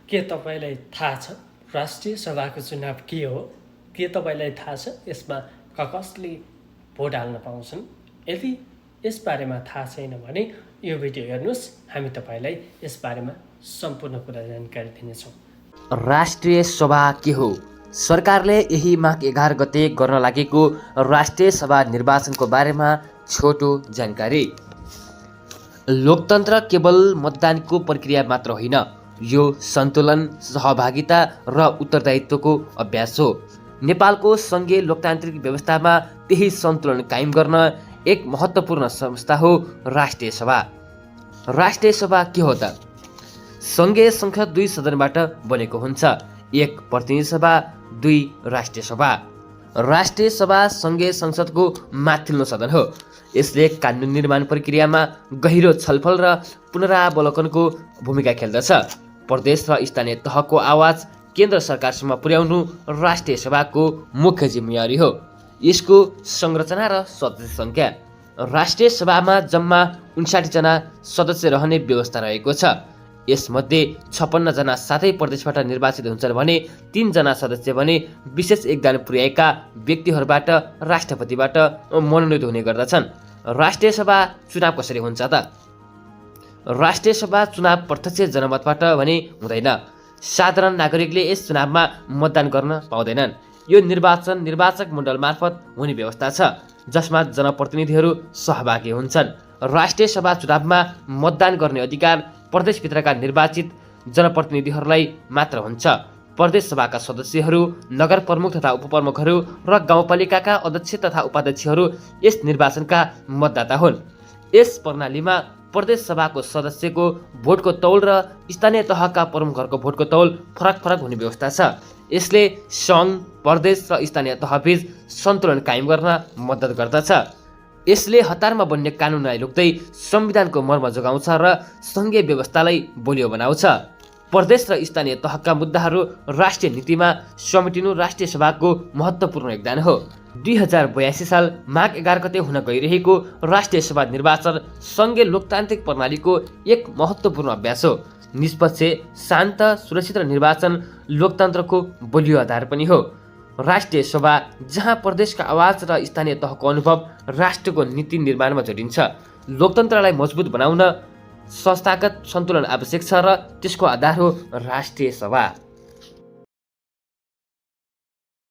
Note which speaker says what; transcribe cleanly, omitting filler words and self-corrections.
Speaker 1: के तपाईँलाई थाहा छ राष्ट्रिय सभाको चुनाव के हो? के तपाईँलाई थाहा छ यसमा कसले भोट हाल्न पाउँछन्? यदि यसबारेमा थाहा छैन भने यो भिडियो हेर्नुहोस्, हामी तपाईँलाई यसबारेमा सम्पूर्ण कुरा जानकारी दिनेछौँ।
Speaker 2: राष्ट्रिय सभा के हो? सरकारले यही माघ 11 गते गर्न लागेको राष्ट्रिय सभा निर्वाचनको बारेमा छोटो जानकारी। लोकतन्त्र केवल मतदानको प्रक्रिया मात्र होइन, यो सन्तुलन, सहभागिता र उत्तरदायित्वको अभ्यास हो। नेपालको सङ्घीय लोकतान्त्रिक व्यवस्थामा त्यही सन्तुलन कायम गर्न एक महत्त्वपूर्ण संस्था हो राष्ट्रिय सभा। राष्ट्रिय सभा के हो त? सङ्घीय संसद 2 सदनबाट बनेको हुन्छ, 1 प्रतिनिधि सभा, 2 राष्ट्रिय सभा। राष्ट्रिय सभा सङ्घीय संसदको माथिल्लो सदन हो। यसले कानुन निर्माण प्रक्रियामा गहिरो छलफल र पुनरावलोकनको भूमिका खेल्दछ। प्रदेश र स्थानीय तहको आवाज केन्द्र सरकारसम्म पुर्याउनु राष्ट्रिय सभाको मुख्य जिम्मेवारी हो। यसको संरचना र सदस्य सङ्ख्या। राष्ट्रिय सभामा जम्मा 59 जना सदस्य रहने व्यवस्था रहेको छ। यसमध्ये 56 जना सातै प्रदेशबाट निर्वाचित हुन्छन् भने 3 जना सदस्य भने विशेष योगदान पुर्याएका व्यक्तिहरूबाट राष्ट्रपतिबाट मनोनित हुने गर्दछन्। राष्ट्रिय सभा चुनाव कसरी हुन्छ त? राष्ट्रिय सभा चुनाव प्रत्यक्ष जनमतबाट भने हुँदैन। साधारण नागरिकले यस चुनावमा मतदान गर्न पाउँदैनन्। यो निर्वाचन निर्वाचक मण्डल मार्फत हुने व्यवस्था छ, जसमा जनप्रतिनिधिहरू सहभागी हुन्छन्। राष्ट्रिय सभा चुनावमा मतदान गर्ने अधिकार प्रदेशभित्रका निर्वाचित जनप्रतिनिधिहरूलाई मात्र हुन्छ। प्रदेश सभाका सदस्यहरू, नगर प्रमुख तथा उपप्रमुखहरू र गाउँपालिकाका अध्यक्ष तथा उपाध्यक्षहरू यस निर्वाचनका मतदाता हुन्। यस प्रणालीमा प्रदेश सभाको सदस्यको भोटको तौल र स्थानीय तहका प्रमुखहरूको भोटको तौल फरक हुने व्यवस्था छ। यसले सङ्घ, प्रदेश र स्थानीय तहबीच सन्तुलन कायम गर्न मद्दत गर्दछ। यसले हतारमा बन्ने कानुनलाई रोक्दै संविधानको मर्म जोगाउँछ र सङ्घीय व्यवस्थालाई बलियो बनाउँछ। प्रदेश र स्थानीय तहका मुद्दाहरू राष्ट्रिय नीतिमा समेटिनु राष्ट्रिय सभाको महत्त्वपूर्ण योगदान हो। 2082 साल माघ 11 गते हुन गइरहेको राष्ट्रिय सभा निर्वाचन सङ्घीय लोकतान्त्रिक प्रणालीको एक महत्त्वपूर्ण अभ्यास हो। निष्पक्ष, शान्त, सुरक्षित र निर्वाचन लोकतन्त्रको बलियो आधार पनि हो। राष्ट्रिय सभा जहाँ प्रदेशका आवाज र स्थानीय तहको अनुभव राष्ट्रको नीति निर्माणमा जोडिन्छ। लोकतन्त्रलाई मजबुत बनाउन संस्थागत सन्तुलन आवश्यक छ र त्यसको आधार हो राष्ट्रिय सभा।